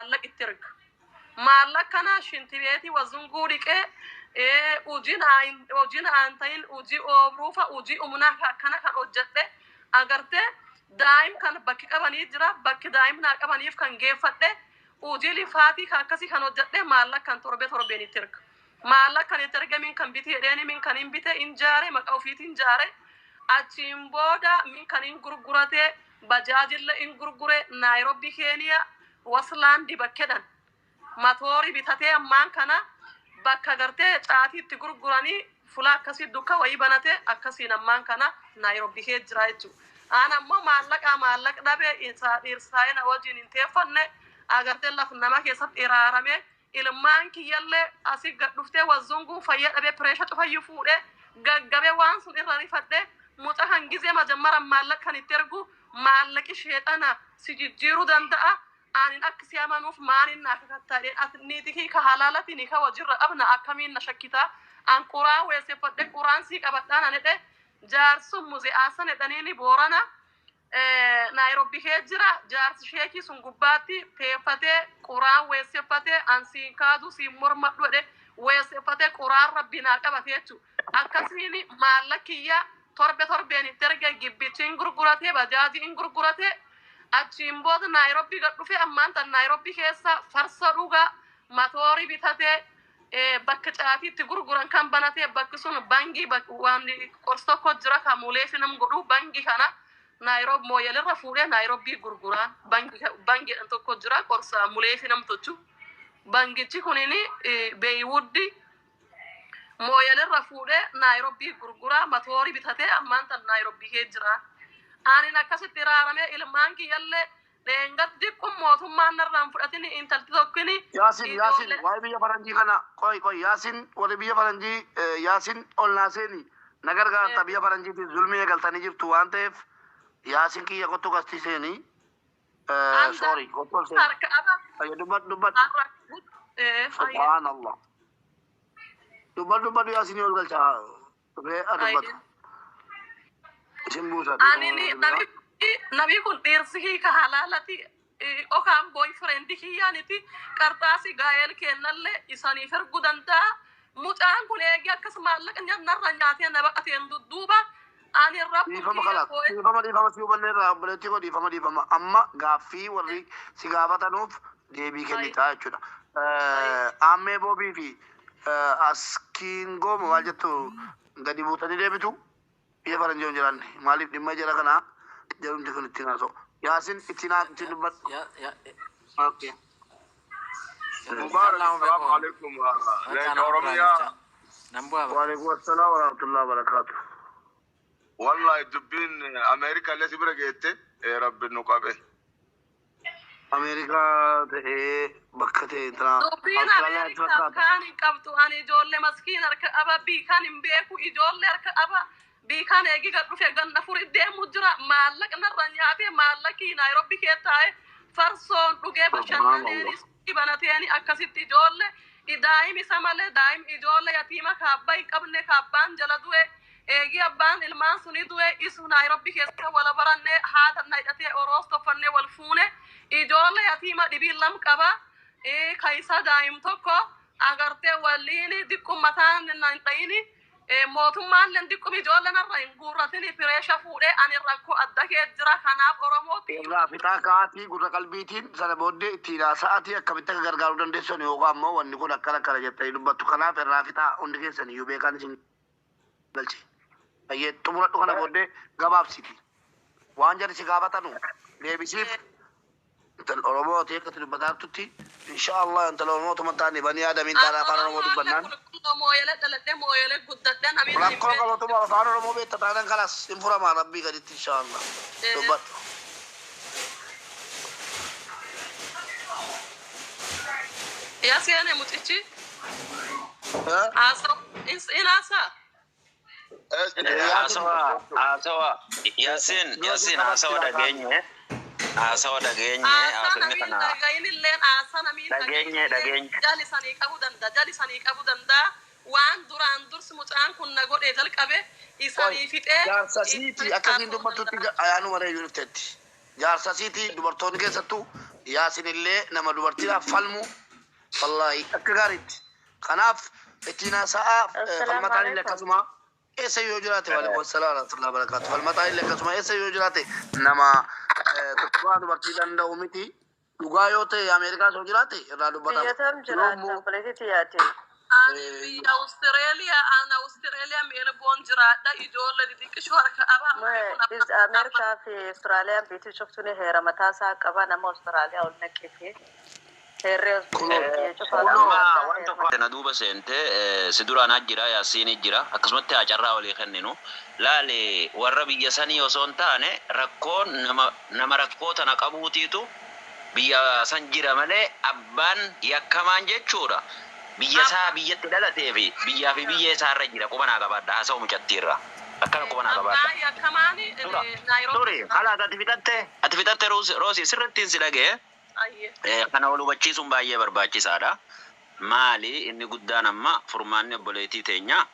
Maallaqa itti erga. Maallaqa kana shintibeetii wazunguu dhiqee, hojii naan ta'in, hojii oobruufa, hojii humnaa akkana kan hojjedhe agartee, daa'im kan bakki qabanii jira, bakki daa'im naa qabaniif kan geeffadhe, hojii lifaatii kan akkasii kan hojjedhe, maallaqa kan torbe torbeen itti erga. Maallaqa kan itti ergamiin kan biti jedheeni min kan hin bite, hin jaare, maqaa ofiitiin jaare. Achiin booda min kan hin gurgurate, bajaajille hin gurgure, Naayiroobii Keeniyaa Waslaandi bakkedhan matoorii bitatee, ammaan kana bakka gartee caatii itti gurguranii fula akkasii dukka wayii banate, akkasiin ammaan kana Naayiroobii kee jira jechuudha. Aan ammoo maallaqaa maallaqa dhabe, isaa dhiirsaa'ee na wajjin hin teeffanne agartee, laf nama keessatti iraarame. Ilmaan kiyyallee asii gad dhuftee wazunguun fayyaa dhabee, pressure cufayyuu fuudhee gaggabee, waan sun irra rifadhe. Muca kan gizee majammara maallaqa kan itti ergu, maallaqi sheexana si jijjiiruu danda'a. Anin akka si amanuuf maaliin naa kakattaadheen? Ati niiti kii ka halaalati ni ka wajirra qabna, akkamiin na shakkitaa? An quraan weesseffadhe, quraan sii qabadhaan an jedhe. Jaarsun muzi'aasan jedhaniini Boorana Naayiroobii kee jira. Jaarsi sheekii sun gubbaatti teeffatee quraan weesseffatee, an siin kaadu siin mormadhu jedhe, weesseffatee quraan rabbii naa qabate jechuudha. Akkasiin maallaqiyya torbe torbeen itti erge, gibbichi hin gurgurate, bajaajii hin gurgurate. Achiin booda Naayiroobii gad dhufe. Ammaan tan Naayiroobii keessa farsa dhugaa, matoorii bitatee, bakka caatii itti gurguran kan banatee, bakki sun bangii waan qorsi tokko jira kan muleefi nam godhu, bangii kana Naayiroobi mooyalirra fuudhee Naayiroobii gurguraa. Bangiidhaan tokko jira, qorsa muleefi nam tolchu. Bangichi kunini beeyiwuddi mooyalirra fuudhee Naayiroobii gurguraa, matoorii bitatee ammaan tan Naayiroobii kee jira. Anin akkasitti iraaramee, ilmaan kiyyallee dheengat diqqum mootummaan narraan fudhatini, intalti tokkini. Yaasin, Yaasin, waa'ee biyya faranjii kana qoy qoy. Yaasin, warri biyya faranjii, Yaasin ol naa seeni, na gargaarta. Biyya faranjiitiif zulmii eegaltanii jirtu waan ta'eef, Yaasin kiyya, kottu gastii seeni. Sorry, kottu ol seeni. Harka aba. Ayya, dubbadhu, dubbadhu. Subhaanallah, dubbadhu, dubbadhu. Yaasinii ol galcha dhufee dubbatu isin buusa. Anini namni kun dhiirsi hiika halaalati okaan boyfriend kiyyaaniti, qarxaasi gaa'el kennallee isaniif erguu danda'a. Mucaan kun eegi akkas maallaqa narra nyaatee na baqateen dudduuba ani rabbu Dhiifama kalaas. Dhiifama, dhiifama, si hubanneerra, obboleettii koo, dhiifama, dhiifama. Amma gaaffii warri si gaafatanuuf deebii kennitaa jechuudha. Aammee Boobii fi Askiingoo maal jettu, gadi buutanii deebitu? Biyya faranjii hin jiraanne maaliif dhimma jara kanaa jarumti kun ittiin haasa'u? Yaasin, ittiin ittiin dubbadhu. Okay. Mubarak, assalamu alaikum. Leenca Oromiyaa. Waalaikum assalam warahmatullahi wabarakatuh. Wallahi dubbiin Ameerikaa illee si bira geette, rabbi nu qabe. Ameerikaa ta'ee bakka ta'e intala Dubbiin Austraaliyaatti Ameerikaa fakkaata. kaan hin qabtu. Ani ijoollee maskiin harka qaba, biikaan hin beeku, ijoollee harka qaba. Biikaan eegi gad dhufe ganna furi deemu jira. Maallaqa narra nyaatee, maallaqii Naayiroobii kee taa'e farsoon dhugee, bashannaneeni, banateeni, akkasitti ijoollee daa'im isa malee, daa'im ijoollee yatiima kaabbaa hin qabne, kaabbaan jala du'e. Eegi abbaan ilmaan suni du'e, isu Naayiroobii keessa wala baranne, haata na hidhatee oroos toffannee wal fuune. Ijoollee yatiima dhibii lam qaba. Kaisa daa'im tokko agartee, waliin diqqum mataan na hin dhayini, mootummaan len diqqum ijoollee narra hin guurratini, pressure fuudhee ani rakkoo adda kee jira. Kanaaf Oromootti Irraa fixaa ka'aatii gurra qalbiitiin sana booddee ittiin haasa'aatii akkamitti akka gargaaruu dandeessan, yookaan ammoo wanni kun akkana akkana jettanii dubbattu. Kanaaf irraa fixaa, hundi keessan iyyuu beekaan isin galche. Bayyee xumuradhu, kana booddee gabaabsiti. Waan jarri si gaafatanu deebisiif. Intal Oromoo ta'e akkatti dubbataa jirtutti, insha Allah, intala Oromoo tuma taane banii aadamiin taane afaan Oromoo dubbannaan. Qulqulluu mooyele dhaladhe, mooyele guddadhe, namni hin Rakkoo beeku. qabatuma afaan Oromoo beekta taanaan kalas hin furamaa rabbii gaditti, insha Allah. Dubbadhu. Yaa seene mucichi haasaa in haasaa. Haasawa, haasawa, Yasin, Yasin, haasawa dhageenye, haasawa dhageenye. Haasaa Haasawni namiin kana dhagayin illeen, haasaa namiin dhagayin dhageenye illeen dhageenye. Jalisanii qabuu danda'a, jalisanii qabuu danda'a. Waan duraan dursi mucaan kun na godhee jalqabe Qoy isanii fixee jaarsa siiti isanis akkasiin haasa'uu dubbattutti danda'a. ayaanuma reeyyuu dhufteetti. Jaarsa siiti, dubartoonni keessattuu Yaasin illee nama dubartiidhaaf falmu, wallaahi akka gaariitti. Kanaaf ittiin haasa'aa. Assalaamu Falmataan illee alaikum. akkasuma eessa yoo jiraate, waalaikum salaam warahmatullahi wabarakatuh. Falmataan illee akkasuma eessa yoo jiraate nama tokkummaa dubartii danda'u miti. Dhugaa yoo ta'e Ameerikaas yoo jiraate irraa dubbatama. Biyya tam Yoo jiraata immoo obboleettii yaate. Ani biyya Australia, ana Australia Melbourne jiraadha. Ijoollee xixiqqishoo harka qaba. Ameerikaa fi Austraaliyaan biitii cuftuun heera mataa isaa qaba, nama Austraaliyaa ol naqeefi. Heerri kunoo biyya cufaa kunoo Amma qabaata waan heera. tokko na duuba seente, si duraan jira, Yaasiin jira, akkasumatti haa carraa walii kenninu. Laali, warra biyya sanii osoo hin taane rakkoon nama rakkoo tana qabuutiitu biyya san jira malee abbaan yakkamaan jechuudha. Biyya isaa biyyatti dhalatee fi biyyaa fi biyya isaarra jira, qubanaa qabaadha, haasa'u mucattiirra. Akkana qubanaa qabaadha. Abbaan yakkamaan Tura. Nairobi. Turi, halaas ati fixatte? Ati fixatte, Roosi, sirrittiin si dhagee. Ayyee. Kana wal hubachiisuun baay'ee barbaachisaadha. Maali inni guddaan amma furmaanni obboleettii teenya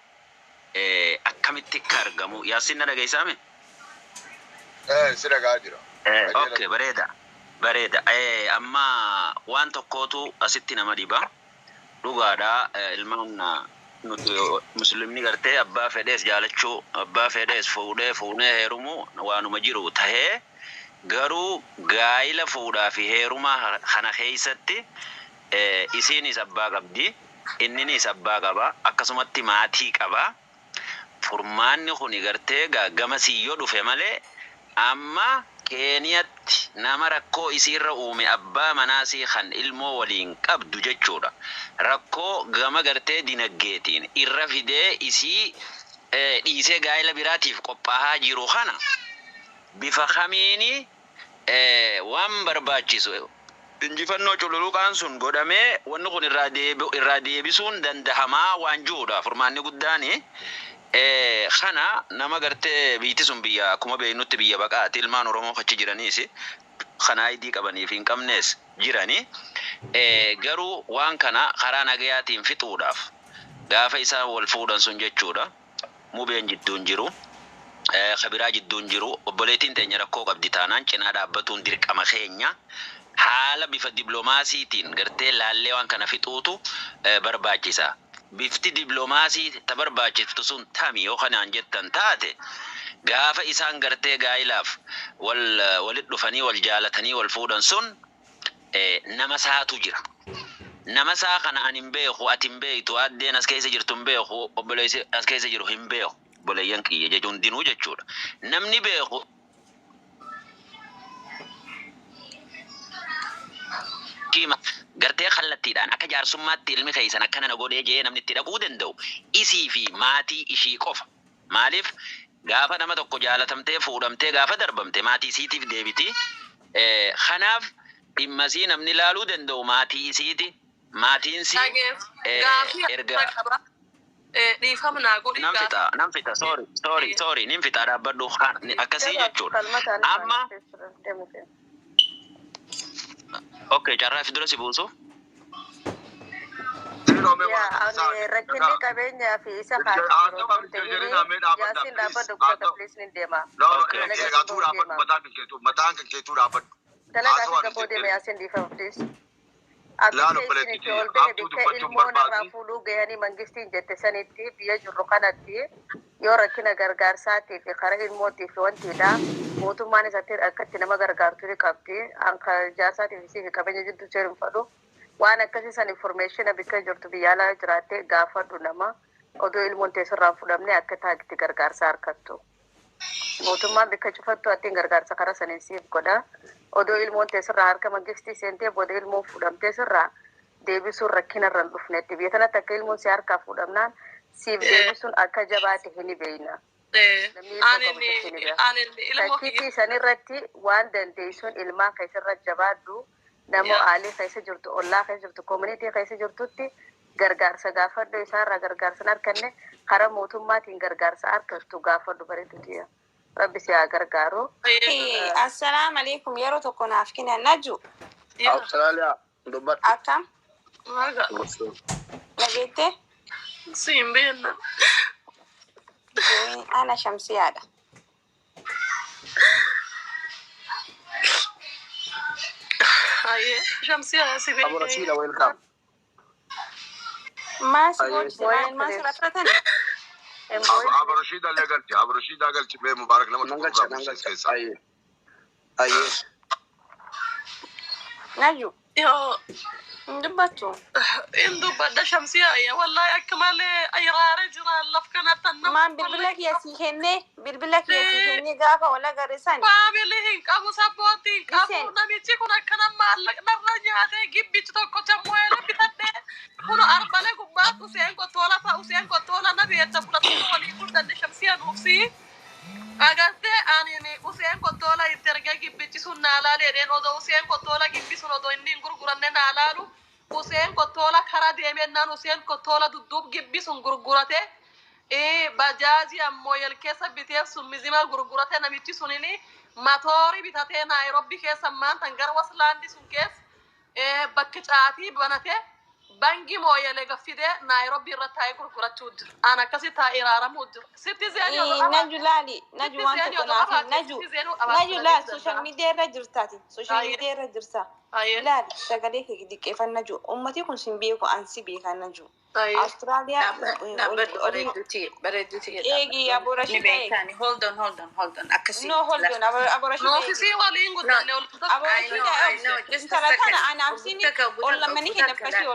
akkamitti akka argamu? Yaasiin, na dhageessaame? Si dhagaa jira. Okay, bareeda. Bareeda. Amma waan tokkootu asitti nama dhiba. Dhugaadha, ilmaan nuti muslimni gartee abbaa fedhees jaalachuu, abbaa fedhees fuudhee fuunee heerumuu waanuma jiru tahee, garuu gaayila fuudhaa fi heerumaa kana keessatti isiinis abbaa qabdi, inninis abbaa qaba, akkasumatti maatii qaba. Furmaanni kun gartee gama siyyoo dhufe malee, amma Keeniyatti nama rakkoo isiirra uume, abbaa manaasii kan ilmoo waliin qabdu jechuudha. Rakkoo gama gartee dinaggeetiin irra fidee isii dhiisee gaayila biraatiif qophaa'aa jiru kana bifa kamiini waan barbaachisu injifannoo cululuqaan sun godhamee wanni kun irraa deebisuun dandahamaa waan jiruudha furmaanni guddaani. Kana nama gartee biitti sun biyya akkuma beeknutti biyya baqaati, ilmaan Oromoo achi jiraniis kana ID qabanii fi hin qabnes jirani. Garuu waan kana karaa nagayaatiin fixuudhaaf gaafa isaan wal fuudhan sun jechuudha. Mubeen jidduun jiru. Kabiraa jidduun jiru, obboleettiin teenya rakkoo qabdi taanaan cinaa dhaabbatuun dirqama keenya. Haala bifa diploomaasiitiin gartee laallee waan kana fixuutu barbaachisa. Bifti diploomaasii ta barbaachiftu sun tami yoo kanaan jettan taate, gaafa isaan gartee gaayilaaf wal walit dhufanii wal jaalatanii wal fuudhan sun nama saatu jira. Nama isaa kana ani hin beeku, ati hin beektu, addeen as keessa jirtu hin beeku, obboleessi as keessa jiru hin beeku. Obboleeyyan kiyya jechuun hundinuu jechuudha. Namni beeku gartee kallattiidhaan akka jaarsummaatti ilmi keessan akkana na godhee jee namni itti dhaquu danda'u isii fi maatii ishii qofa. Maaliif, gaafa nama tokko jaalatamtee fuudhamtee gaafa darbamte maatii isiitiif deebiti. Kanaaf dhimmasii namni ilaaluu danda'u maatii isiiti. Maatiin si Gaafii erga qaba. Dhiifama naa godhi. Nan fixa, nan fixa, sorry, sorry, sorry, nin fixa, dhaabbadhu, akkasii jechuudha. Amma okay, carraa fi dura si buusu. Yaa, rakkinni qabeenyaa fi isa Yaasiin, dhaabbadhu, kutaa please, ni deema. Mataan kan keetuu dhaabbadhu. Dalagaa fi gaboo deema, Yaasiin, dhiifama please. Akka isin itti ol bahe bikka ilmoo narraa fuudhuu gahanii mangistiin jette sanitti, biyya jirru kanatti yoo rakkina gargaarsaatii fi karaa ilmootii fi wantiidha, mootummaan isatti akkatti nama gargaartu ni qabdi. Anka jaarsaatiif isii fi qabeenya jidduu seeruun fadhu waan akkasii san information bikka jirtu biyya alaa jiraatte gaafadhu, nama odoo ilmoon teessirraan fudhamne akka taagiti gargaarsa harkattu. Mootummaan bikka cufattu attiin gargaarsa karaa saniin siif godha. Odoo ilmoon teessirraa harka mangistii seentee booda ilmoon fuudhamtee sirraa deebisuun rakkina irra hin dhufnetti. Biyya kanatti akka ilmoon si harkaa fuudhamnaan siif deebisuun akka jabaate hin beeyna. Ani ilmoo Takkiitii sanirratti waan dandeessuun ilmaan keessarra jabaadhu, nama aalii keessa jirtu, ollaa keessa jirtu, community keessa jirtutti gargaarsa gaafadhu. Isaarraa gargaarsa hin arganne karaa mootummaatiin gargaarsa argattu gaafadhu, bareeduuti. Rabbi si haa gargaaru. Assalaamu alaikum, yeroo tokko naaf kennan, Naju. Awustiraaliyaa, dubbadhu. Akkam? Nageette? Siin beekna. Ana Shamsiyaadha. Ayyee Shamsiyaa si Abu beekee. Rashiida, welcome. Maas Ayyee. boolchise maal maas irraa fudhatan? Abu Rashiida illee galchi. Abu Rashiida galchi mee Mubaarak nama Nan tokko galcha, irraa nan bulchis galcha. keessaa. Ayyee. Ayyee. Naju Yoo hin dubbattu. hin dubbadha Shamsiyaa ayya wallahi akka malee ayiraaree jira laf kanatti annam. Maan bilbila kiyya sii kennee, bilbila kiyya sii kennee gaafa wal agarre san. Family hin qabu, support hin qabu. Listen. Namichi kun akkana maallaqnarra nyaatee gibbichi tokko chammu'eela bitadhee kun arbalee gubbaatti Useen Kottoola fa'a Useen Kottoola na beekta fudhatanii walii guddanne Shamsiyaa nuufsii. Agartee ani Useen Kottoola itti ergee gibbichi sun naa laalu jedheen odoo Useen Kottoola gibbi sun odoo inni hin gurguranne naa laalu Useen Kottoola karaa deemennaan Useen Kottoola dudduub gibbi sun gurgurate bajaajii ammoo yel keessa biteef sun mizima gurgurate namichi sunini matoorii bitatee Naayiroobii keessa maantan gara Waslaandi sun keessa bakki caatii banate bangi mooyelee gaffidee Naayiroobii irra taa'ee gurgurachuu jira. An akkasi taa'ee ilaalamuu jira. Sitti zeenii odoo Naju laali, Naju Sitti waan zeenii tokko odoo naaf qabaate, Naju sitti zeenuu qabaachuu Naju laal dandeessa. social media irra jirtaati. Social Ayyee. media irra jirta. Ayyee. Laali sagalee kee diqqeeffan Naju. Ummati kun sin beeku, an si beeka Naju. Ayyee. Austraaliyaa Dhaabbadhu bareedduuti bareedduuti. Eegi Abu Ni Rashida eegi. beektaani. Hold on, hold on, hold on. Akkasii. No, hold on, Abu Rashida eegi. Nuufisii waliin guddanne ol Abu I know, Rashida I know. Just a intala second. tana anaaf sini ol lammanii kenna akkasii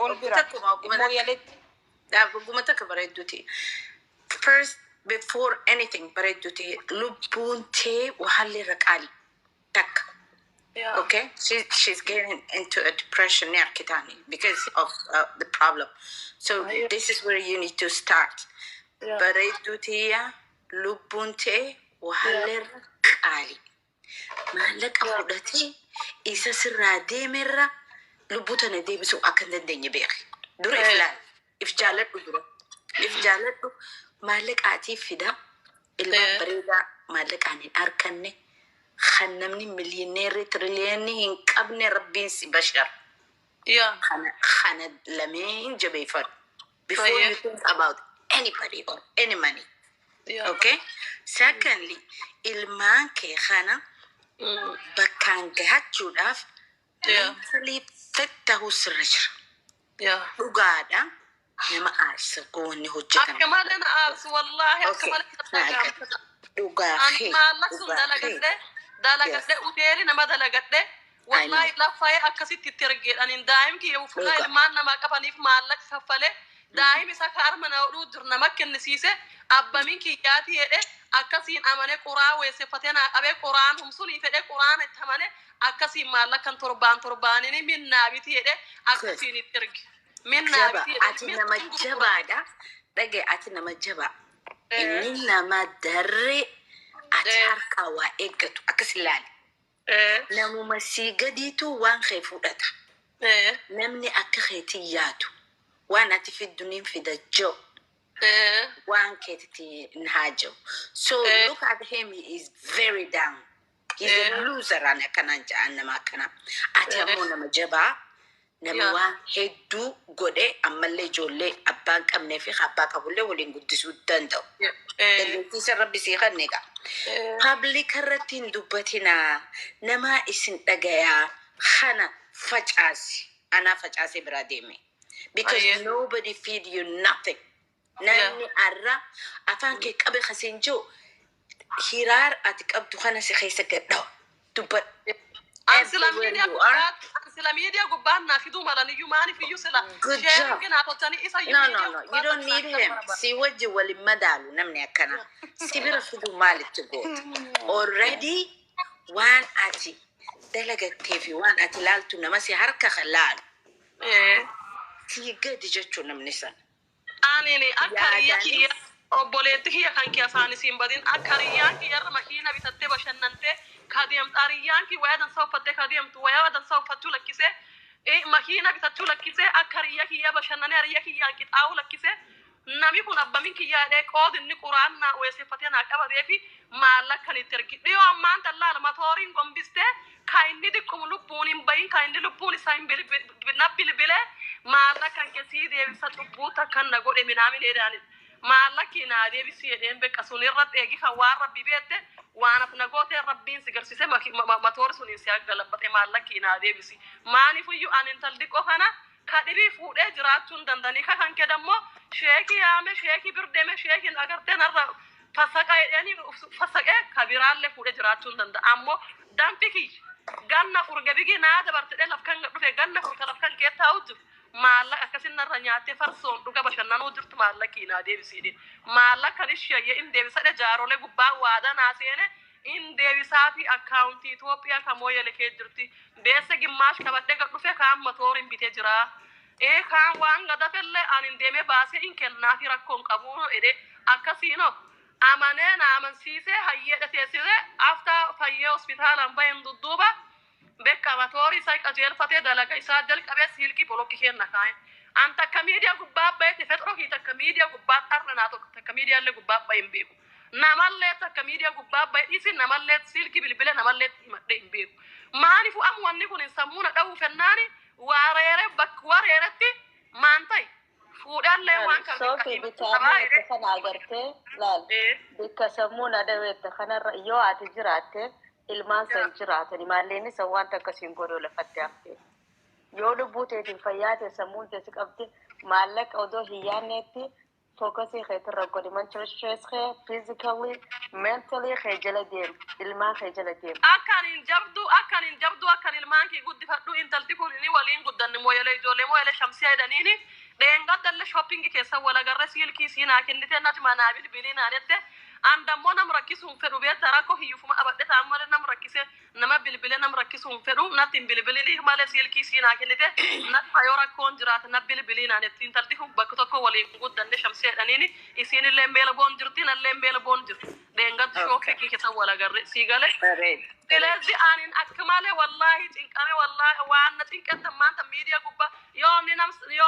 ol bira. Takkuma Mooyaletti. Ogguma takka bareedduuti. First, before anything, bareedduuti. Lubbuun tee wahaalli irra qaali. Takka. Okay, she's getting into a depression ni arkitaani because of the problem. So this is where you need to start. Bareedduutiyya lubbuun tee wahaalli irra qaali. Maallaqa fudhatee isa sirraa deemerra lubbuu tana deebisuu akka hin dandeenye beeki. Dura if laali. If jaaladhu dura. If jaaladhu maallaqaatii fida. Ilmaan bareedaa maallaqaan hin arkanne. Kan namni millionaire trillionaire hin qabne rabbiin si bashar. Kana lameen jabeeffadhu. Before you think about anybody or any money. Okay? Secondly, ilmaan kee kana bakkaan gahachuudhaaf mentally fit ta'uu sirra jira. Dhugaadha. Nama aarsa goonni hojjetan. Akka malee na aarsu wallaahi akka Okay. malee na dhaga'amta. Dhugaa Ani kee. maallaqa sun Dhugaa kee. dalagadhe dalagadhe uteeli nama dalagadhe wallahi laffayee akkasitti itti ergeedhaniin daa'im kiyya fuula Dhugaa. ilmaan namaa qabaniif maallaqa kaffalee daa'im isa ka arma na hodhuu jiru nama kennisiise abbamiin kiyyaati jedhe akkasiin amane quraa weesseffatee naa qabee quraan humsunii fedhe quraan itti amane akkasiin maallaqan torbaan torbaanini minnaa biti jedhe akkasiin itti erge. Minnaa Jaba. biti jedhe Ati nama jabaadha. Dhagaye, ati nama jabaa. Inni nama darree ati harkaa waa eeggatu akkas ilaali. Namuma sii gadiitu waan kee fudhata. Namni akka keetii yaadu waan ati fiddu niin fida jiru. Waan keetitti hin haajamu. So look at him, he is very down. He's a loser ani akkanaan jedhan nama akkana. Ati ammoo nama jabaa. Nama waan hedduu godhee ammallee ijoollee abbaan qabnee fi abbaa qabullee waliin guddisuu danda'u. Dandeettii isa rabbi sii kenne egaa. Public irratti hin dubbatinaa. Namaa isin dhagayaa. Kana facaasi. Anaa facaasee biraa deeme. Because nobody feed you nothing. Namni arra afaan kee qabe kasiin jiru hiraar ati qabdu kana si keessa gadhawa. Dubbadhu. Ansila Everywhere miidiyaa you are. gubbaatti ansila miidiyaa gubbaan naa fiduu malan iyyuu maaliif iyyuu sila Good job. sharing naa tolchanii isa iyyuu No, no, miidiyaa no. You don't gubbaatti need him. Si wajji waliin madaalu namni akkana. Si bira fiduu maalitti goota? Already waan ati dalagattee fi waan ati laaltu nama si harka kan laalu. Si gadi jechuun namni sana. Anini akka hiriyaa kiyya Yaadaanis obboleetti kiyya kan kee afaan isiin badin akka hiriyyaan kiyya irra makiina bitattee bashannantee ka deemtu hiriyyaan kiyya wayaa dansaa uffattee ka deemtu wayaa dansaa uffachuu lakkisee makiina bitachuu lakkisee akka hiriyyaa kiyya bashannanee hiriyyaa kiyyaan qixaa'uu lakkisee nami kun abbamin kiyyaa jedhee qoodinni quraan naa weesseffatee naa qabatee fi maallaqa kan itti ergi dhiyoo ammaan tallaala matooriin gombistee ka inni diqqum lubbuun hin bahin ka inni lubbuun isaa hin na bilbilee maallaqa kan keessii deebisa cubbuu takkan na godhe minaamin jedhaanis maallaqi naa deebisi jedheen beqa sun irratti eegi kan waan rabbi beette. Waan ati na gootee Rabbiin si garsiise, matoori suniin si galabbate, maallaqii naa deebisi. Maaliifiyyuu ani intal diqqoo kana ka dhibii fuudhee jiraachuu hin dandanii ka kan kedammoo sheekii yaame, sheekii bir deeme, sheekiin agartee narra fasaqa jedhanii fasaqee ka biraallee fuudhee jiraachuu hin danda'a. Ammoo danfi kiyya ganna furge bigi naa dabarte laf kan dhufe, ganna furka laf kan kee taa'u jiru, maallaqa akkasin narra nyaattee farsoon dhuga bashannanuu jirtu, maallaqii naa deebisiidhe. Maallaqa kan ishee in deebisadhe, jaarolee gubbaa waadaa naa seene in deebisaa fi akkaawuntii Itoophiyaa kan mooyyale kee jirti. Beessa gimmaash qabadhee gad dhufe, kaan matoorin bitee jira. Ee, kaan waan gadafellee ani deemee baasee in kennaa fi rakkoon qabu jedhe. Akkasiino amanee na amansiisee hayyeedha teessisee. Aftaa fayyee hospitaalaan bahin dudduuba bekka matoorii isaa qajeelfatee dalaga isaa jalqabee silkii bolokki kenna kaa'e. An takka miidiyaa gubbaa baheeti fexroo kii takka miidiyaa gubbaa xarra naa tokko takka miidiyaallee gubbaa bahe hin beeku. Namallee takka miidiyaa gubbaa bahe dhiisi, namallee silkii bilbila namallee himadhee hin beeku. Maaliifuu amma wanni kun sammuu na dha'uu fennaani wareere bakka wareeretti maan ta'e fuudhallee waan kan Soofii, bikka amma itti kana agartee laal, bikka sammuu na dhaweette kanarra yoo ati jiraatte, ilmaan san jiraatani maalleenni san wanta akkasiin godhuu lafatti haftee. Yoo lubbuu teetiin fayyaa ta'e, sammuun teessi qabdi, maallaqa odoo hin yaadneetti focusii keetirra godhi. Mental stress kee, physically, mentally kee jala deem, ilmaan kee jala deem. Akkan hin jabdu, akkan hin jabdu, akkan ilmaan kee guddifadhu. Intalti kun inni waliin guddanne mooyalee, ijoollee mooyalee Shamsiyaa jedhaniini dheengaddalle shoppingi keessa wal agarre, silkii sii naa kennite, nati manaa bilbilii naa jette. An dammoo nam rakkisuu hin fedhu, beekta, rakkoo hiyyufuma abadhe ta'an malee nam rakkise nama bilbile nam rakkisuu hin fedhu. Natti hin bilbilini malee silkii sii naa kennite, natti yoo rakkoon jiraate na bilbilii naan jetti. Intalti kun bakka tokko waliin guddanne, Shamsiyaa jedhaniini. Isiinillee Meelboon jirti, nallee Meelboon jirti. Dheengaddu shoppingii keessa wal agarre, sii galee. Bareeda. ስለዚህ anin akka malee wallahi cinqame, wallahi waan na cinqette maanta miidiyaa gubbaa. Yoo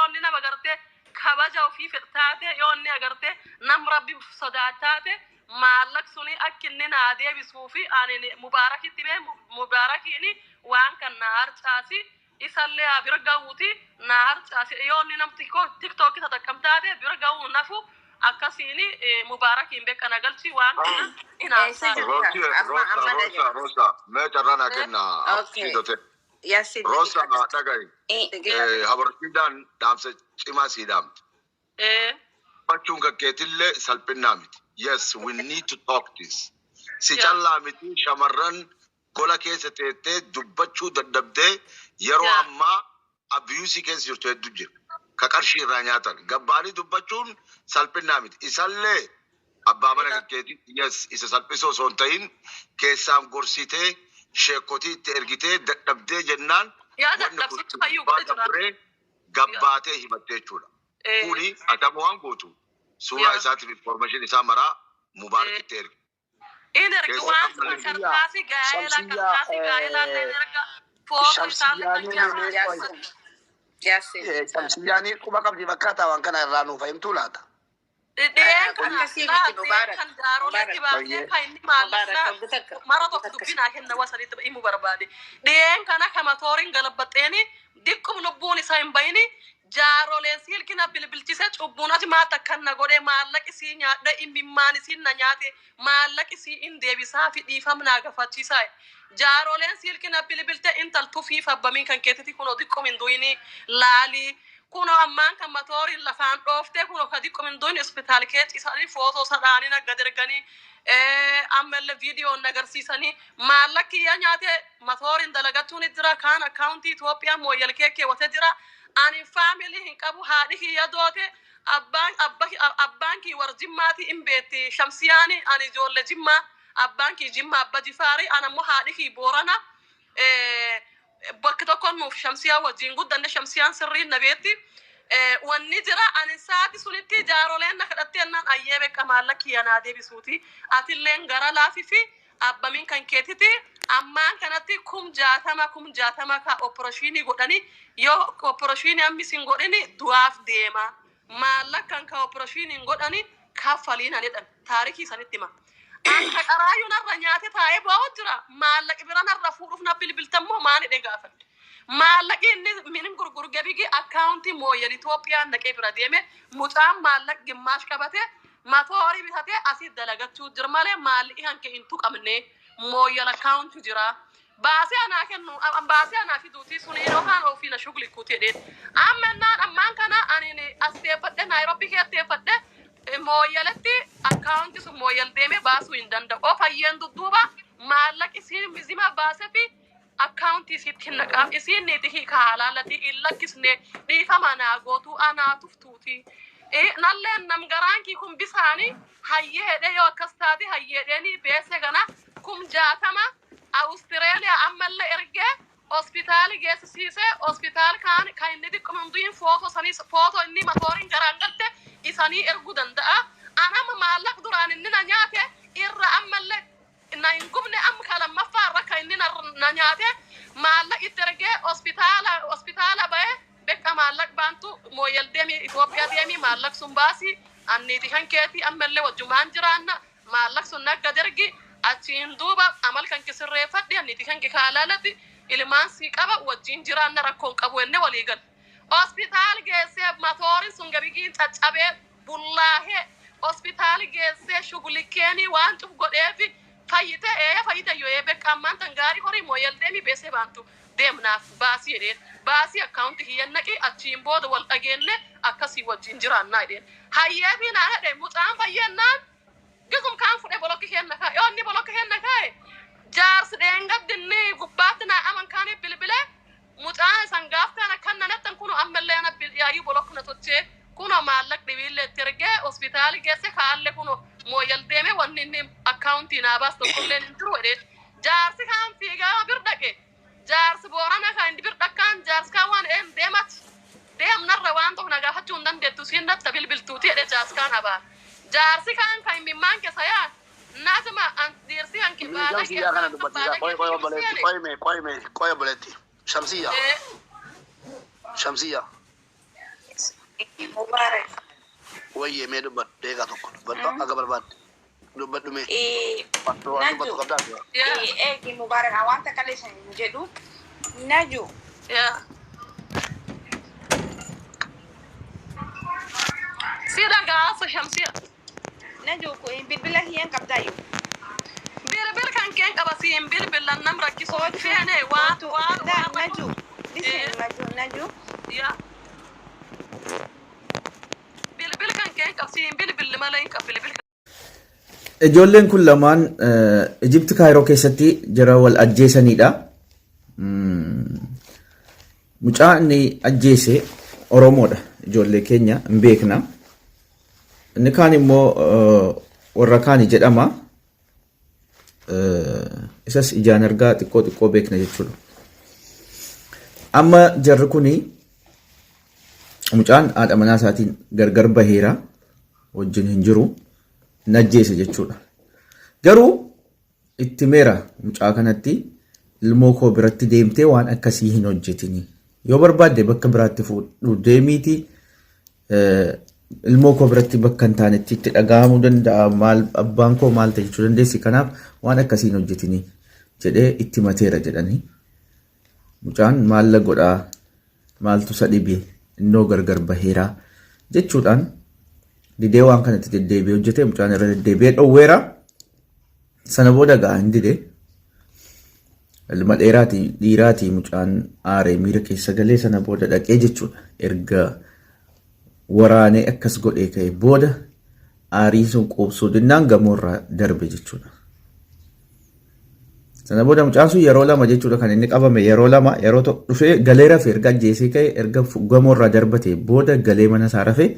inni nama gartee kabaja ofii taate, yoo inni agartee nam Rabbi sodaataate, maallaq suni akka inni naa deebisuu fi anin Mubaarakitti mee Mubaarakiini waan kan naa harcaasi, isallee haa bira ga'uuti naa harcaasi. Yoo inni nam TikTokii tatakkam taate bira ga'uu nafu akkasiini Mubaarakiin beekana galchi waan kana Eessa inaansaa. jirta? Rosi, Amma Rosa, amma Rosa, dhaga'e. Rosa, mee carraa naa kenna. Okay. Absiidote. Yasin. Rosa, dhaga'i. Habarsiidhaan dhaamsa cimaa sii dhaamte. Dubbachuun kan keetillee salphinnaa miti. Yes, we need to talk this. Si callaa miti, shamarran gola keessa teettee dubbachuu dadhabdee yeroo ammaa abuse keessa jirtu hedduu jira. Ka qarshii irraa nyaatan. Gabbaanii dubbachuun salphinnaa miti. Isallee abbaa mana kan keetii, yes, isa salphisoo osoo hin ta'in keessaan gorsitee sheekotii itti ergitee dadhabdee jennaan Yaa wanni kun dadhabsichi fayyuu gubbaa godhe jira. dabree gabbaatee himattee jechuudha. Kuni adama waan gootu suuraa isaatiif information isaa maraa Mubaarakitti ergi. In erga Keessa waan ammallee kartaasii gaa'elaa Shamsiyyaa, kartaasii gaa'elaa illee in erga, footoo isaallee kan Shamsiyyaanii Yasin. Yasin. Shamsiyyaanii quba qabdi fakkaata, waan kana irraa nuuf himtuu laata? Dhiyeen kana Akkasii miti, Mubaarak. kan jaaroleetti baasee Baay'ee. kan inni Mubaarak, maallaqaa obbo takka. mara tokko dubbinaa kenna wasanitti himu barbaade. Dhiyeen kana kamatooriin galabbaxeeni diqqum lubbuun isaa hin bayini jaaroleen silkina bilbilchise, cubbuun ati maata akkan na godhe, maallaqi sii nyaadhe, imimmaan isiin na nyaate, maallaqi sii in deebisaa fi dhiifam naa gafachiisaa. Jaaroleen silkina bilbilte, intal tufii fabbamiin kan keetiti kunoo diqqum hin duyini laalii, kuno ammaan kan matooriin lafaan dhooftee, kuno ka diqqum hin duyin hospitaal kee ciisanii footoo sadhaanii nagga erganii, ammallee viidiyoon agarsiisanii, maallaqi yaa nyaate matooriin dalagachuun jira, kaan akkaawuntii Itoophiyaa mooyyal kee keewwate jira. Ani faamilii hin qabu, haadhi kiyya doote, abbaan abbaan kii war Jimmaati hin beetti Shamsiyaani. Ani ijoollee Jimmaa, abbaan kii Jimma Abba Jifaari, ani ammoo haadhi kii Boorana. Bakki tokko nuuf Shamsiyaa wajjin guddanne, Shamsiyaan sirriin na beetti. Wanni jira, ani saati sunitti jaaroleen na kadhattee jennaan, ayyee beeka maallaqi naa deebisuuti. Atilleen gara laafi fi abbamiin kan keetiti ammaan kanatti 60,000 60,000 ka operation godhani, yoo operation ammis hin godhini du'aaf deema. Maallaqan ka operation hin godhani kaffaliin ani jedhan taarikii sanitti hima. Akka qaraayyuu narra nyaate taa'ee ba'u jira. Maallaqi bira narra fuudhuuf na bilbiltammoo maani dhe gaafadhe. Maallaqi inni minin gurgurge bigi akkaawuntii mooyyan Itoophiyaan naqee bira deeme, mucaan maallaq gimmaash qabate. Matoorii bitatee asii dalagachuu jira malee maallaqi kan kee hin tuqamne mooyyal akkaawunti jira. Baasee anaa kennu baasee anaa fiduutii suni yookaan ofii na shuglikuuti jedheen. Amma innaan ammaan kana ani as teeffadhe Naayiroobii kee teeffadhe mooyyaletti akkaawunti sun mooyyal deemee baasuu hin danda'u. O fayyeen dudduuba maallaqi isiin mizima baasee fi akkaawuntii isiitti hin naqaaf isiin niiti hiika halaalatii hin lakkisne dhiifama naa gootuu anaa tuftuuti. Nalleen nam garaan kii kun bisaani hayyee hedhee yoo akkas taate hayyeedheeni beese kana 60,000 Awustiraaliyaa ammallee ergee hospitaali geessisiisee hospitaal kaan kan inni xiqquma hundiin footoo sanii footoo inni matooriin garaan galte isanii erguu danda'a. Anama maallaqa duraan inni na nyaate irra ammallee na hin gubne amma ka lammaffaa irra kan inni na nyaate maallaqa itti ergee hospitaala ba'ee bekka maallaqa baantu mooyal deemii Itoophiyaa deemii maallaqa sun baasii anniiti kan keetii ammallee wajjumaan jiraanna maallaqa sun nagga dergi achiin duuba amal kan kisirreeffadhe anniiti kan kikaalaalatti ilmaan sii qaba wajjin jiraanna rakkoon qabu enne walii gal. Hospitaal geessee matoorin sun gabigiin caccabee bullaahee hospitaal geessee shugulikeenii waan cuf godheefi fayyite ee fayyite yoo ee bekka ammaan tan gaarii horii mooyal deemii beesee baantu deemnaaf baasii jedheen baasii akkaawunti kiyyan naqi achiin booda wal dhageenne akkasii wajjin jiraannaa jedheen. Hayyeefi naa jedhe mucaan fayyennaan gisum kaan fudhe bolokki kenna kaa'e yoo inni bolokki kenna kaa'e jaarsi dheengaddinni gubbaatti naa aman kaanii bilbile mucaan isan gaaf kana kan nanattan kunu ammallee na yaayyuu bolokki na tochee kuno maallaq dhibiillee itti ergee hospitaali geesse kaalle kuno mooyal deeme wanni inni akkaawuntii naa baas tokkolleen hin jiru jedheen jaarsi kaan fiigaa bir dhaqe jaarsi boorana kan inni bir dhakkaan jaarsi kaan waan een deemati deemnarra waan tokko na gaafachuu hin dandeettu siin natta bilbiltuuti jedhe jaarsi kaan abaa. Jaarsi kaan kan mimmaan keessa yaa nasima an dhiirsi kan kibaala Shamsiyyaa kana dubbatiisa. Qoy qoy obboleetti. Qoy mee qoy mee qoy obboleetti. Shamsiyyaa. Shamsiyyaa. Mubarak. Wayyee mee dubbadhu deegaa tokko dubbadhu akka barbaadde. Dubbadhu mee. Waan dubbatu Naju. qabdaa? Eegi Mubarak waan takka illee isin jedhu. Naju. Si dhagaasa Shamsiya. Naju bilbila hiyan qabdaayu. Bilbil kan keen qaba siin bilbilan nam rakkisoo feene waan waan waan Naju. Listen Naju Naju. yaa bilbil kan keen qaba siin bilbilli malee hin qab bilbil. Ijoolleen kun lamaan Ijipti Kaayiroo keessatti jara wal ajjeesanidha. Mucaa inni ajjeese Oromoodha. Ijoollee keenya hin beekna. Inni kaan immoo warra kaani jedhama. Isas ijaan argaa xiqqoo xiqqoo beekna jechuudha. Amma jarri kuni mucaan haadha manaa isaatiin gargar baheera wajjin hin jiru. Hin ajjeese jechuudha. Garuu itti meera mucaa kanatti ilmoo koo biratti deemtee waan akkasii hin hojjetini. Yoo barbaadde bakka biraatti fuudhu deemiiti ilmoo koo biratti bakka hin taanetti itti dhaga'amuu danda'a maal abbaan koo maal ta'e jechuu dandeessi kanaaf waan akkasii hin hojjetini jedhee itti mateera jedhanii. Mucaan maalla godhaa maaltu isa dhibe innoo gargar baheera jechuudhaan didee waan kanatti deddeebi'ee hojjete mucaan irra deddeebi'ee dhowweera. Sana booda gaa hin dide. Ilma dheeraati dhiiraati mucaan aaree miira keessa galee sana booda dhaqee jechuudha. Erga waraanee akkas godhee ka'e booda aarii sun quubsuu dinnaan gamoorraa darbe jechuudha. Sana booda mucaan sun yeroo lama jechuudha kan inni qabame yeroo lama yeroo tokko dhufee galee rafe erga ajjeesee ka'e erga gamoorraa darbate booda galee mana isaa rafe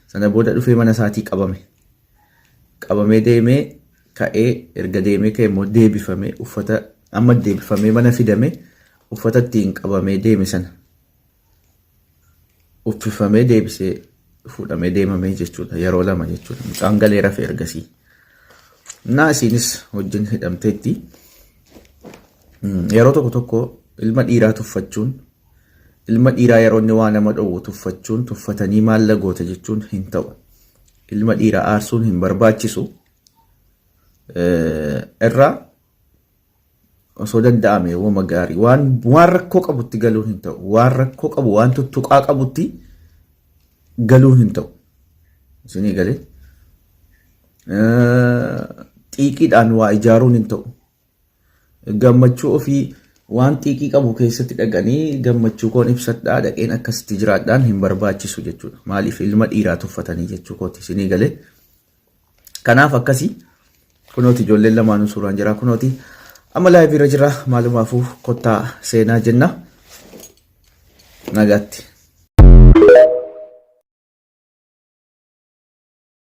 sana booda dhufee mana isaatii qabame. Qabamee deemee ka'ee erga deemee ka'e immoo deebifamee uffata amma deebifamee mana fidame uffata ittiin qabamee deeme sana uffifamee deebisee fuudhamee deemamee jechuudha yeroo lama jechuudha mucaan galee rafe ergasii. Naa isiinis wajjin hidhamteetti. Yeroo tokko tokko ilma dhiiraa tuffachuun ilma dhiiraa yeroo inni waa nama dhowwu tuffachuun tuffatanii maalla goota jechuun hin ta'u. Ilma dhiiraa aarsuun hin barbaachisu. Irraa osoo danda'ame wama gaarii waan waan rakkoo qabutti galuun hin ta'u. Waan rakkoo qabu waan tuttuqaa qabutti galuun hin ta'u. Isinii galee. Xiiqiidhaan waa ijaaruun hin ta'u. Gammachuu ofii waan xiiqii qabu keessatti dhaqanii gammachuu koon ibsadhaa dhaqeen akkasitti jiraadhaan hin barbaachisu jechuudha. Maaliif ilma dhiiraa tuffatanii jechuu kooti isinii galee. Kanaaf akkasii kunooti ijoolleen lamaanuu suuraan jira kunooti amma live irra jira maalumaafuu kottaa seenaa jenna. Nagaatti.